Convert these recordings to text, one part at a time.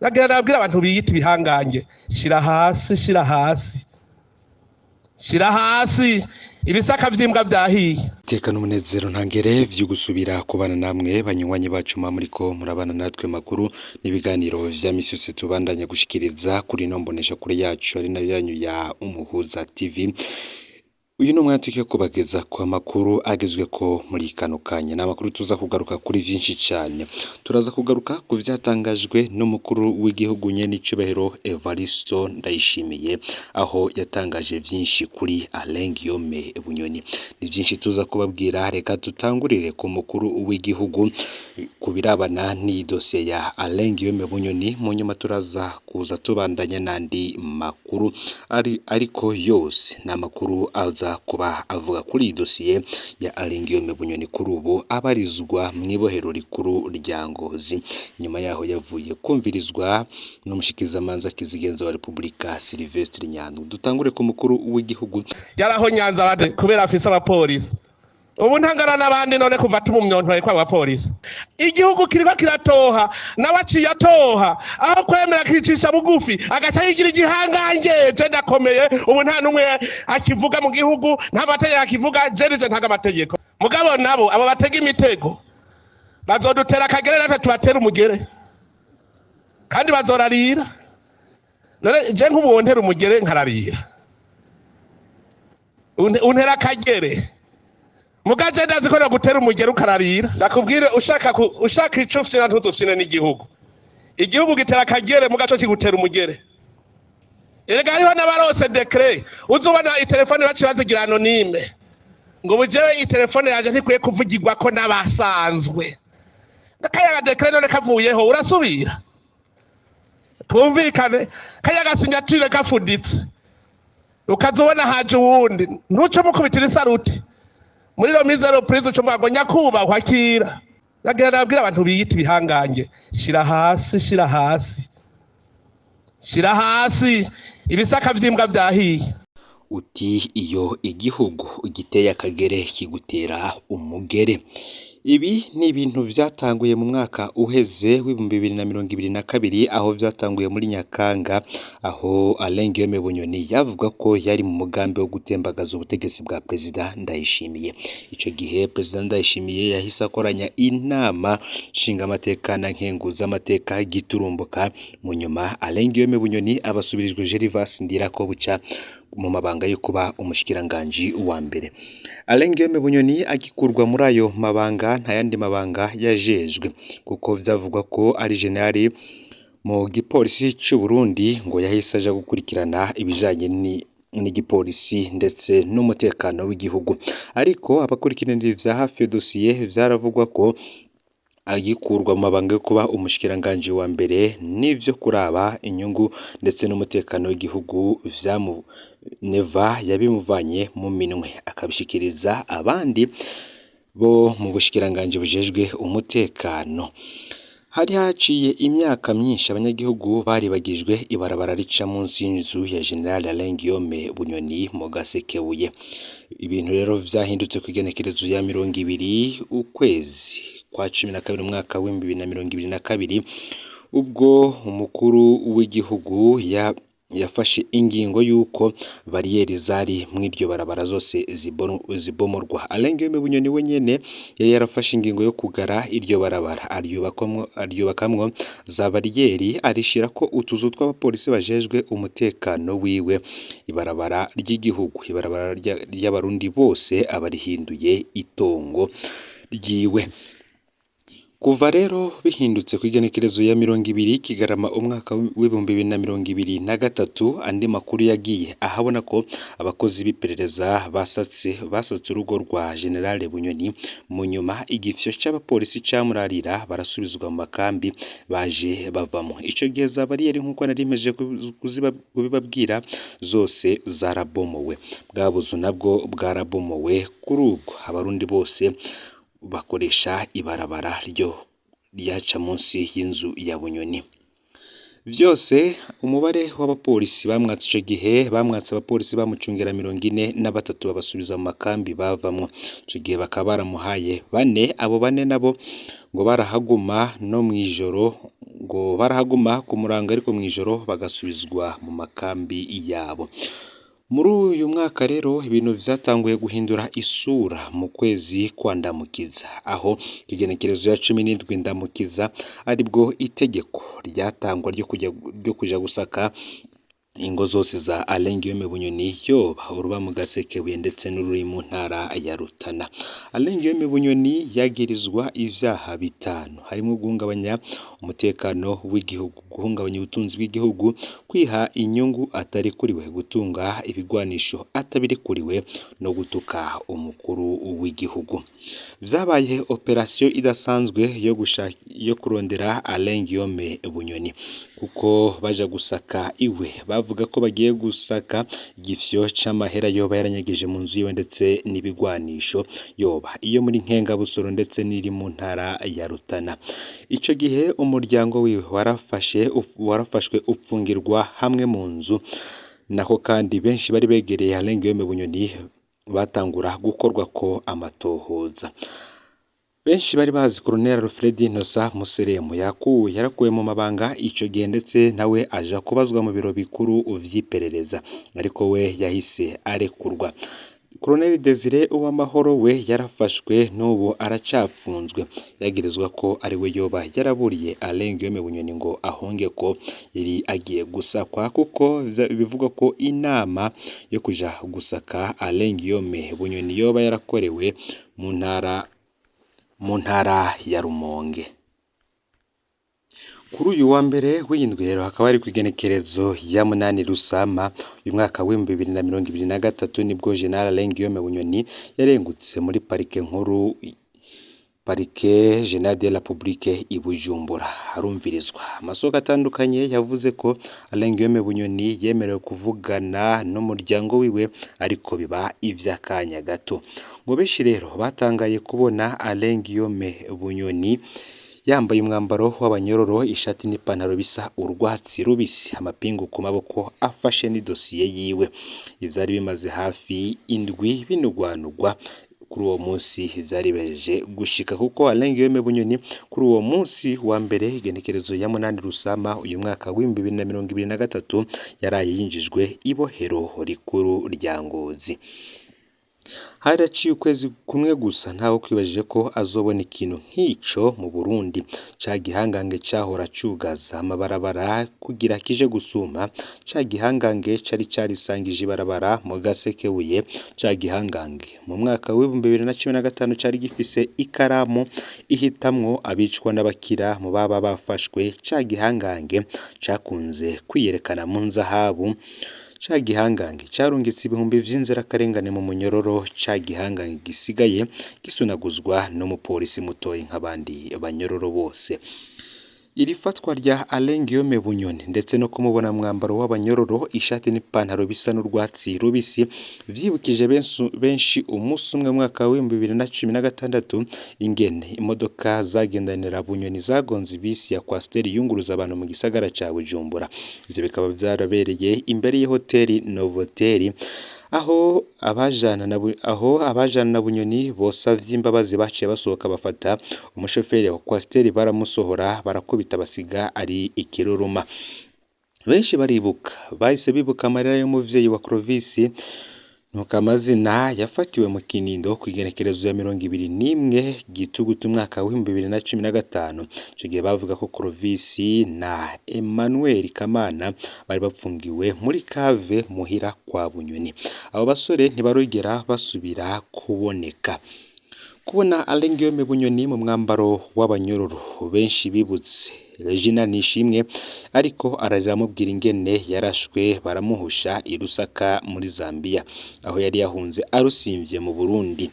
Nagira nabwira abantu biyita ibihangange, shira hasi, shira hasi, shira hasi, ibisaka vy'imbwa vyahiye. Iteka n'umunezero ntangere vyo gusubira kubana namwe banywanyi bacu muriko murabana natwe makuru n'ibiganiro vya misi yose tubandanya gushikiriza kuri ino mbonesha kure yacu ari nayo yanyu ya Umuhuza TV. Uyu ni umwanya tugiye kubageza ku makuru agezweko muri kano kanya. Ni amakuru tuza kugaruka kuri vyinshi cane. Turaza kugaruka ku vyatangajwe n'umukuru w'igihugu nyenicubahiro Evaristo Ndayishimiye, aho yatangaje vyinshi kuri Alain Guillaume Bunyoni. Ni vyinshi tuza kubabwira, reka tutangurire ku mukuru w'igihugu ku birabana n'iyi dosiye ya Alain Guillaume Bunyoni. Mu nyuma turaza kuza tubandanya n'andi makuru ariko yose ni amakuru aza kuba avuga kuri iyi dosiye ya Alain Guillaume Bunyoni, kuri ubu abarizwa mw'ibohero rikuru rya Ngozi. Nyuma yaho yavuye kumvirizwa n'umushikizamanza kizigenza wa Repubulika Sylvestre Nyandwi. Dutangure ku mukuru w'igihugu. Yaraho Nyanza bade kubera afise abapolisi. Ubu ntangana n'abandi none kuva tumumyontoye kwa abapolisi. Igihugu kiriko kiratoha, nawe aciye atoha, aho kwemera akicisha bugufi, agaca yigira igihangange. Je ndakomeye, ubu nta n'umwe akivuga mu gihugu, nta mategeko akivuga, je nije ntaga amategeko. Mugabo nabo, abo batega imitego, bazodutera akagere natwe tubatera umugere. Kandi bazorarira. None je nk'ubu wontera umugere nkararira. Untera akagere. Mugaje ndazi ko nagutera umugere ukararira. Ndakubwire ushaka ico ufyina ntuzofyine n'igihugu. Igihugu gitera akagere mugaco kigutera umugere. Erega hariho n'abarose décret. Uzubona itelefone baciye bazigira anonyme. Ngo bujewe itelefone yaje ntikwiye kuvugirwa ko n'abasanzwe. Kaya décret none kavuyeho urasubira. Twumvikane kaya gasignature kafuditse. Ukazubona haje uwundi ntuce mukubitira isaruti. Muri remise reprise uco mvuga ngo nyakubahwa akira. Nagira nabwira abantu biyita ibihangange, shira hasi, shira hasi, shira hasi, ibisaka vy'imbwa vyahiye. Uti iyo igihugu giteye akagere kigutera umugere. Ibi ni ibintu vyatanguye mu mwaka uheze w'2022, aho vyatanguye muri Nyakanga, aho Alain Guillaume Bunyoni yavuga ko yari mu mugambi wo gutembagaza ubutegetsi bwa Perezida Ndayishimiye. Ico gihe Perezida Ndayishimiye yahise akoranya inama nshingamateka na nkenguzamateka giturumbuka. Mu nyuma Alain Guillaume Bunyoni abasubirijwe Gervas Ndirakobuca mu mabanga yo kuba umushikiranganji wa mbere. Alain Guillaume Bunyoni agikurwa muri ayo mabanga nta yandi mabanga yajejwe, kuko vyavugwa ko ari generali mu gipolisi c'u Burundi, ngo yahise aja gukurikirana ibijanye n'igipolisi ndetse n'umutekano w'igihugu. Ariko abakurikiranira vya hafi iyo dosiye vyaravugwa ko agikurwa mu mabanga yo kuba umushikiranganji wa mbere n'ivyo kuraba inyungu ndetse n'umutekano w'igihugu vyamu Neva yabimuvanye mu minwe akabishikiriza abandi bo mu bushikiranganji bujejwe umutekano. Hari haciye imyaka myinshi abanyagihugu baribagijwe ibarabara rica munsi y'inzu ya General Alain Guillaume Bunyoni mu Gasekebuye. Ibintu rero vyahindutse kw'igenekerezo ya 20 ukwezi kwa 12 umwaka w'2022, ubwo umukuru w'igihugu yafashe ingingo y'uko bariyeri zari mw'iryo barabara zose zibomorwa. Alain Guillaume Bunyoni we nyene yari yarafashe ingingo yo kugara iryo barabara, aryubakamwo za bariyeri, arishirako utuzu tw'abapolisi bajejwe umutekano wiwe. Ibarabara ry'igihugu, ibarabara ry'abarundi bose abarihinduye itongo ryiwe. Kuva rero bihindutse kw'igenekerezo ya 20 Kigarama umwaka w'2023, andi makuru yagiye ahabona ko abakozi b'iperereza basatse urugo rwa General Bunyoni. Mu nyuma igifyo c'abapolisi camurarira, barasubizwa mu makambi baje bavamo. Ico gihe za bariyeri, nkuko nari mpejeje kubibabwira, zose zarabomowe, bwa buzu nabwo bwarabomowe. Kuri ubwo abarundi bose bakoresha ibarabara ryo ryaca munsi y'inzu ya Bunyoni. Vyose umubare w'abapolisi bamwatse ico gihe, bamwatse abapolisi bamucungera 43 babasubiza mu makambi bavamwo. Ico gihe bakaba baramuhaye bane, abo bane nabo ngo barahaguma no mw'ijoro, ngo barahaguma ku murango ariko mw'ijoro bagasubizwa mu makambi yabo. Muri uyu mwaka rero ibintu vyatanguye guhindura isura mu kwezi kwa Ndamukiza, aho igenekerezo ya 17 Ndamukiza aribwo itegeko ryatangwa ryo kuja gusaka ingo zose za Alain Guillaume Bunyoni, yoba uruba mu Gasekebuye ndetse n'ururi mu ntara ya Rutana. Alain Guillaume Bunyoni yagirizwa ivyaha 5 harimwo guhungabanya umutekano w'igihugu, guhungabanya ubutunzi bw'igihugu, kwiha inyungu atarekuriwe, gutunga ibigwanisho atabirekuriwe no gutuka umukuru w'igihugu. Vyabaye operasiyo idasanzwe yo kurondera Alain Guillaume Bunyoni, kuko baja gusaka iwe bavuga ko bagiye gusaka igifyo c'amahera yoba yaranyagije mu nzu yiwe ndetse n'ibigwanisho yoba iyo muri Nkengabusoro ndetse n'iri mu ntara ya Rutana. Ico gihe umuryango wiwe warafashwe upfungirwa hamwe mu nzu, nako kandi benshi bari begereye Alain Guillaume Bunyoni batangura gukorwa ko amatohoza. Benshi bari bazi Colonel Alfred Ntosa Museremu yarakuwe mu mabanga ico gihe, ndetse nawe aja kubazwa mu biro bikuru vy'iperereza, ariko we yahise arekurwa. Colonel Desire Uwamahoro we yarafashwe n'ubu aracapfunzwe, yagirizwa ko ari we yoba yaraburiye Alain Guillaume Bunyoni ngo ahunge ko yari agiye gusakwa, kuko bivugwa ko inama yo kuja gusaka Alain Guillaume Bunyoni yoba yarakorewe mu ntara ya Rumonge. Kuri uyu wa mbere w'indwi rero hakaba hari kw'igenekerezo ya 8 Rusama uyu mwaka w'2023, nibwo General Alain Guillaume Bunyoni yarengutse muri parike nkuru, Parike General de la Republique i Bujumbura, harumvirizwa amasoko atandukanye yavuze ko Alain Guillaume Bunyoni yemerewe kuvugana n'umuryango wiwe, ariko biba ivy'akanya gato. Ngo benshi rero batangaye kubona Alain Guillaume Bunyoni yambaye umwambaro w'abanyororo, ishati n'ipantaro bisa urwatsi rubisi, amapingu ku maboko, afashe n'idosiye yiwe. Ivyari bimaze hafi indwi binugwanugwa kuri uwo munsi vyari bihejeje gushika, kuko Alain Guillaume Bunyoni kuri uwo munsi wa mbere igenekerezo ya 8 Rusama uyu mwaka w'2023 yaraye yinjijwe ibohero rikuru rya Ngozi. Haraciye ukwezi kumwe gusa ntawe kwibajije ko azobona ikintu nk'ico mu Burundi, ca gihangange cahora cugaza amabarabara kugira kije gusuma, ca gihangange cari carisangije ibarabara mu Gasekebuye, ca gihangange mu mwaka w'2015 cari gifise ikaramu ihitamwo abicwa n'abakira mu baba bafashwe, ca gihangange cakunze kwiyerekana mu nzahabu, ca gihangange carungitse ibihumbi vy'inzirakarengane mu munyororo, ca gihangange gisigaye gisunaguzwa n'umupolisi mutoyi nk'abandi banyororo bose. Iri fatwa rya Alain Guillaume Bunyoni ndetse no kumubona mwambaro w'abanyororo, ishati n'ipantaro bisa n'urwatsi rubisi, vyibukije benshi umunsi umwe mwaka w'2016 ingene imodoka zagendanira Bunyoni zagonze bisi ya Coaster yunguruza abantu mu gisagara ca Bujumbura. Ivyo bikaba vyarabereye imbere y'ihoteli Novotel, aho abajana na Bunyoni bosavye imbabazi baciye basohoka bafata umushoferi wa Coaster baramusohora barakubita basiga ari ikiruruma. Benshi baribuka, bahise bibuka amarira y'umuvyeyi wa Clovis Ntukamazina yafatiwe mu Kinindo kw'igenekerezo ya 21 Gitugutu umwaka w'2015. Ico gihe bavuga ko Clovis na Emmanuel Kamana bari bapfungiwe muri kave muhira kwa Bunyoni. Abo basore ntibarigera basubira kuboneka. Kubona Alain Guillaume Bunyoni mu mwambaro w'abanyororo benshi bibutse Regina Nishimwe, ariko ararira amubwira ingene yarashwe baramuhusha i Lusaka muri Zambia, aho yari yahunze arusimvye mu Burundi.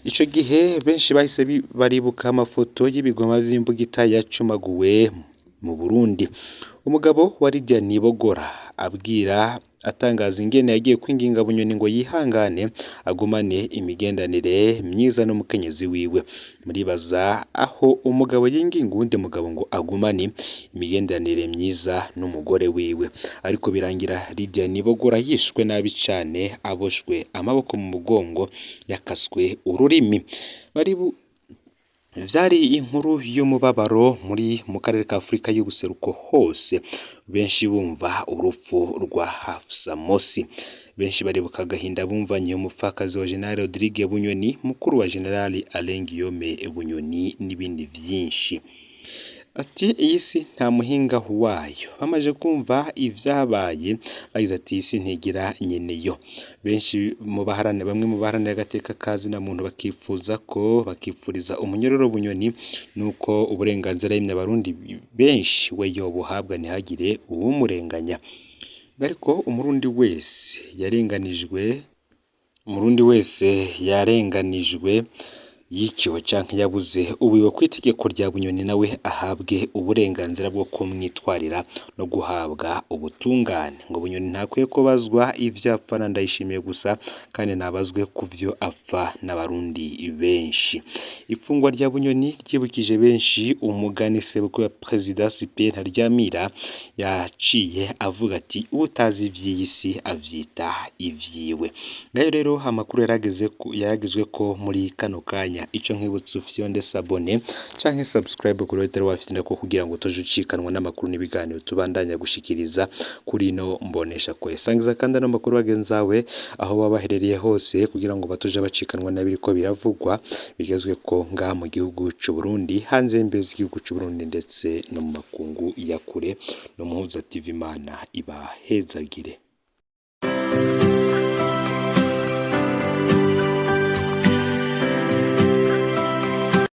Ico gihe benshi bahise baribuka amafoto y'ibigoma vy'imbugita yacumaguwe mu Burundi. Umugabo wa Lydia Nibogora abwira atangaza ingene yagiye kwinginga Bunyoni ngo yihangane agumane imigendanire myiza n'umukenyezi wiwe. Muribaza aho umugabo yinginga uwundi mugabo ngo agumane imigenderanire myiza n'umugore wiwe, ariko birangira Lydia Nibogora yishwe nabi cane, aboshwe amaboko mu mugongo, yakaswe ururimi. Bari Vyari inkuru y'umubabaro muri mu karere ka Afrika y'ubuseruko hose, benshi bumva urupfu rwa Hafsa Mosi, benshi baribuka agahinda bumvanye umupfakazi wa General Rodrigue Bunyoni, mukuru wa General Alain Guillaume Bunyoni n'ibindi vyinshi. Ati iyi si nta muhinga wayo, bamaze kumva ivyabaye bagize ati iyi si ntigira nyeneyo. Benshi mu baharanira, bamwe mu baharanira agateka ka zina muntu bakifuza ko bakipfuriza umunyororo Bunyoni nuko uburenganzira yimye abarundi benshi we yobuhabwa ntihagire uwumurenganya. Ariko umurundi wese yarenganijwe, umurundi wese yarenganijwe yiciwe canke yabuze uwiwe kw'itegeko rya Bunyoni nawe ahabwe uburenganzira bwo kumwitwarira no guhabwa ubutungane. Ngo Bunyoni ntakwiye kubazwa ivyo apfa na Ndayishimiye gusa, kandi nabazwe kuvyo apfa n'abarundi benshi. Ifungwa rya Bunyoni ryibukije benshi umugani sebukwe wa Perezida Cyprien Ntaryamira yaciye avuga ati utazi ivy'iyi si avyita ivyiwe. Ngayo rero amakuru yaragezwe ko muri kano kanya, ico nkibutsa ufyonde s'abonner canke subscribe kuri utari wafyonda ko kugira ngo tuje ucikanwa n'amakuru n'ibiganiro tubandanya gushikiriza kuri ino mbonesha kwe. Sangiza kandi ano makuru bagenzawe aho baba baherereye hose kugira ngo batuje bacikanwa n'abiriko biravugwa bigezwe ko ngaha mu gihugu c'u Burundi, hanze y'imbibe z'igihugu c'u Burundi ndetse no mu makungu ya kure. No Muhuza TV, Imana ibahezagire.